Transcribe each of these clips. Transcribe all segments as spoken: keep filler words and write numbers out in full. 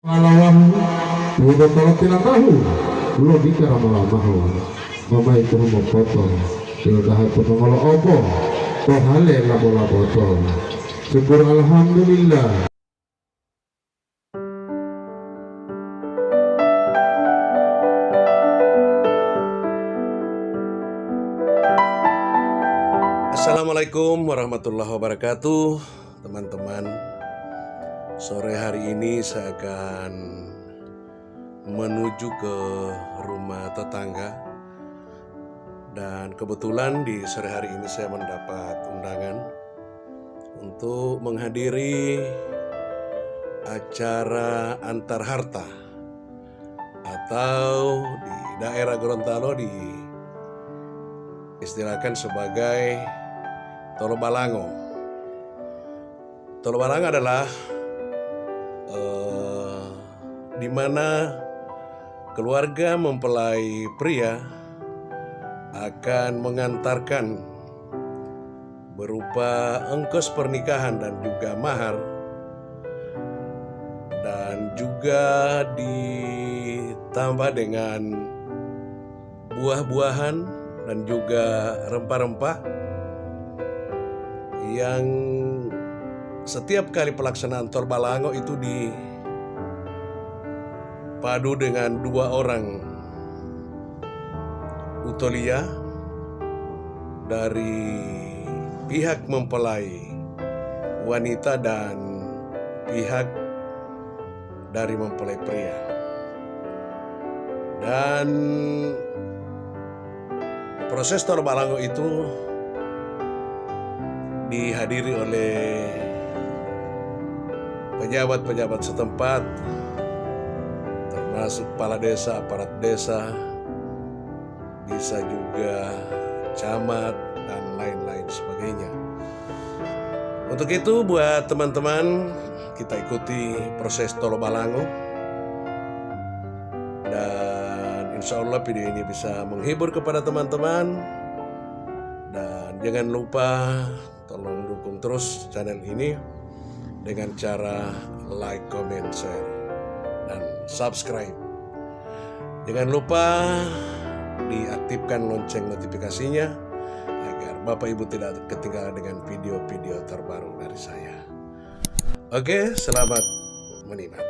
Malawahu, tihudo tolo tilambahu, lodika lama-lamahu, mamayi tuhu mopoto, tiyodaha putongolo opo, to hale labo-laboto. Syukur alhamdulillah. Assalamualaikum warahmatullahi wabarakatuh. Teman-teman, sore hari ini saya akan menuju ke rumah tetangga, dan kebetulan di sore hari ini saya mendapat undangan untuk menghadiri acara antar harta, atau di daerah Gorontalo diistilahkan sebagai tolobalango. Tolobalango adalah, eh, di mana keluarga mempelai pria akan mengantarkan berupa ongkos pernikahan dan juga mahar, dan juga ditambah dengan buah-buahan dan juga rempah-rempah yang setiap kali pelaksanaan tolobalango itu dipadu dengan dua orang utoliya dari pihak mempelai wanita dan pihak dari mempelai pria. Dan proses tolobalango itu dihadiri oleh pejabat-pejabat setempat, termasuk kepala desa, aparat desa, bisa juga camat, dan lain-lain sebagainya. Untuk itu, buat teman-teman, kita ikuti proses tolobalango. Dan insya Allah video ini bisa menghibur kepada teman-teman. Dan jangan lupa tolong dukung terus channel ini dengan cara like, comment, share, dan subscribe. Jangan lupa diaktifkan lonceng notifikasinya agar Bapak Ibu tidak ketinggalan dengan video-video terbaru dari saya. Oke, selamat menikmati.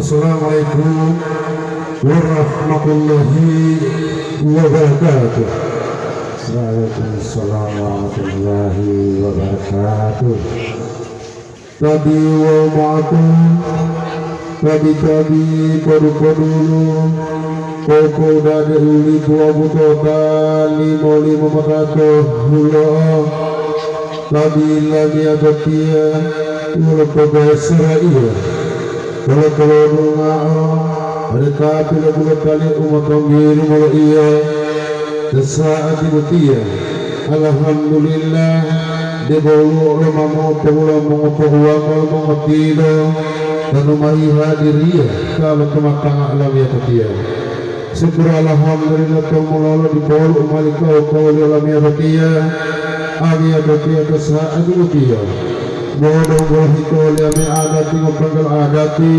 Assalamualaikum warahmatullahi wabarakatuh. Waalaikumsalam warahmatullahi wabarakatuh. Tabi wawu ma'ato, tabi-tabi podu-podulu, po'opo'odade ulipu wawu butota, limo-limo matato hulo'o, tabi lamiyatotiya wolo pogasaraiya, wolo tolodunga'o, ode ta pilobulotaliyo u motonggili moloiya to sa'ati botiya. Alhamdulillah, debo woluwo lo ma mopowula mongopohuwanga lo mongotilo tanu ma yihadiriya ta lotomatanga olamiyatotiya. Syukur Alhamdulillah, to mulolo dipo woluwo u mali kawu-kawuliyo olamiyatotiya, amiyatotiya to sa'ati botiya. Bo donggo hito liyame adati ngopanggal adati,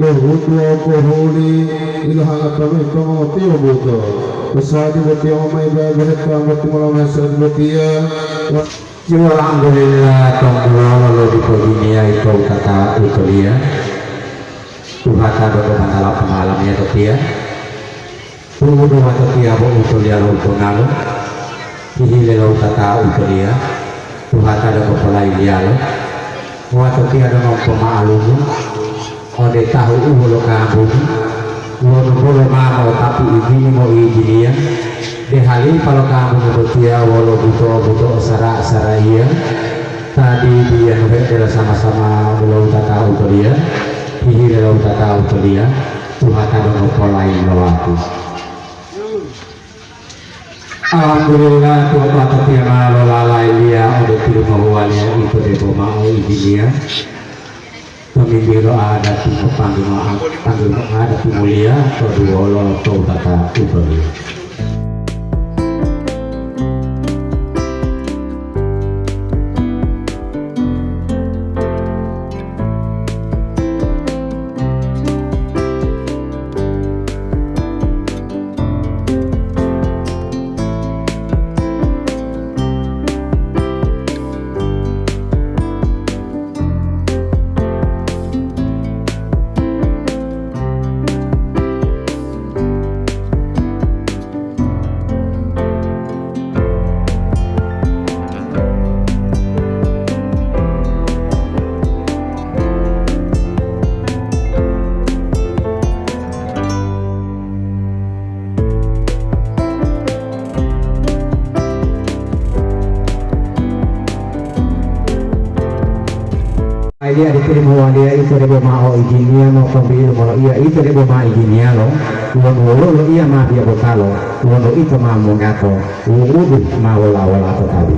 pohutu wawu pohuli, ilohangata mayi to mongotiyo buto. Usadi botiya ma ibadehe tambati molama sa'ati botiya. Wa- Alhamdulillah, tonggulo lo dipo duniya ito utata utoliya. Tuhata donggo bantala ponalamiya totiya. Tu'udu watotiya bo utoliya lo utongalo. Hihile lo utata utoliya. Tuhata donggo polailiyalo. Watotiya donggo poma'alumu. Ode tahu u wolo kambungi, wonu bolo ma mo'otapu ijini mo'ijiniya, de halipa lo kambungi botiya wolo buto-buto sara-saraiya, ta didiyanuhe dila sama-sama lo wutata utoliya, hihile lo wutata utoliya, tuhata donggo polayi lo waku. Alhamdulillah, tuwoto atatiya ma lolalailiya ode tilumawuwaliya ito debo mao ijiniya tomimbihu lo adati mopanggilo a-, panggilo adati muliya to duwolo to utata utoliyo. Ailiya ditilimo waliya ito debo mao ijiniya motombilu moloiya ito debo ma ijiniyalo, wonu woluwo loiya ma biyabotalo, wonu ito ma mongato, wu'udu ma wola-wola to talu.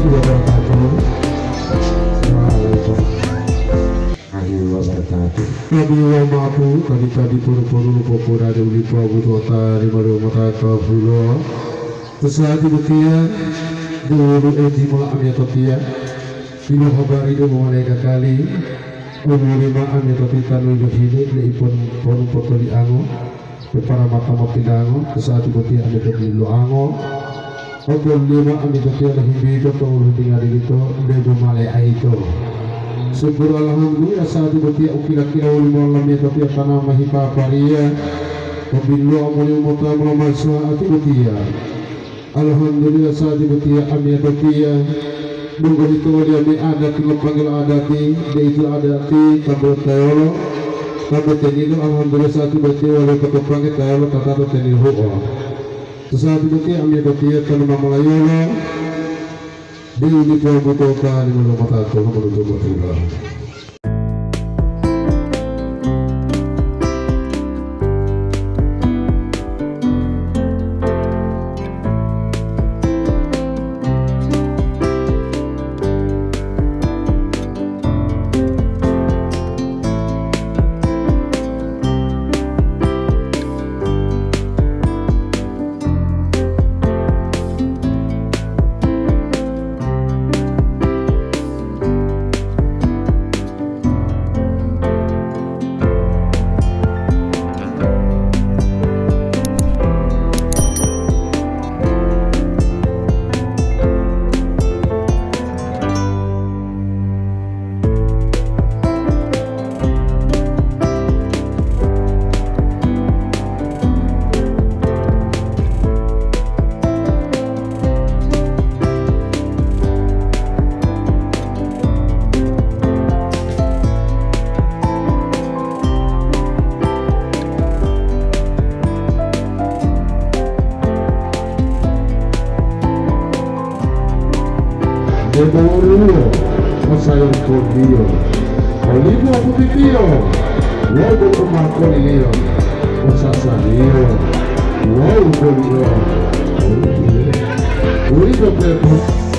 Wabarakatuh. Waalaikumsalam warahmatullahi wabarakatuh. Nabi wa mapu, tadi-tadi puru-puru popurade ulipo butuota lima dua mata kafulo. Pesawat botiya, dulu enti mola amiyatotiya. Bilo habari debo malaika kali, umuri ma amiyatotita nulo hile le ipon ponu potoliango. Peparamata mopidango, to sa'ati boti ami to biloango. Oto lima ami to tiyo lohimbito to uluhu tinga dilito, debo male aito. Syukur Alhamdulillah, sa'ati boti u kila-kila woli mola lamiya to tiyo tanama hipapariya. Pobiloa moli umota mola masaati botiya. Alhamdulillah, sa'ati botiya amiyatotiya, donggo ito woliya me adati lo panggilo adati, deitu adati tambo tayolo, tambo tenilo, alhamdulillah, sa'ati botiya woliya potopangge tayolo tatato tenilo huo. To sa'ati botiya amiyatotiya tanu mamolayolo, de'u dipo butota limolomota tolo monuju motula. Debo woluwo o sayongkoliyo, olimu oputitiyo, lobo u ma koliliyo, o sasaliyo wawu boliyo. Uwito pe'epe'e.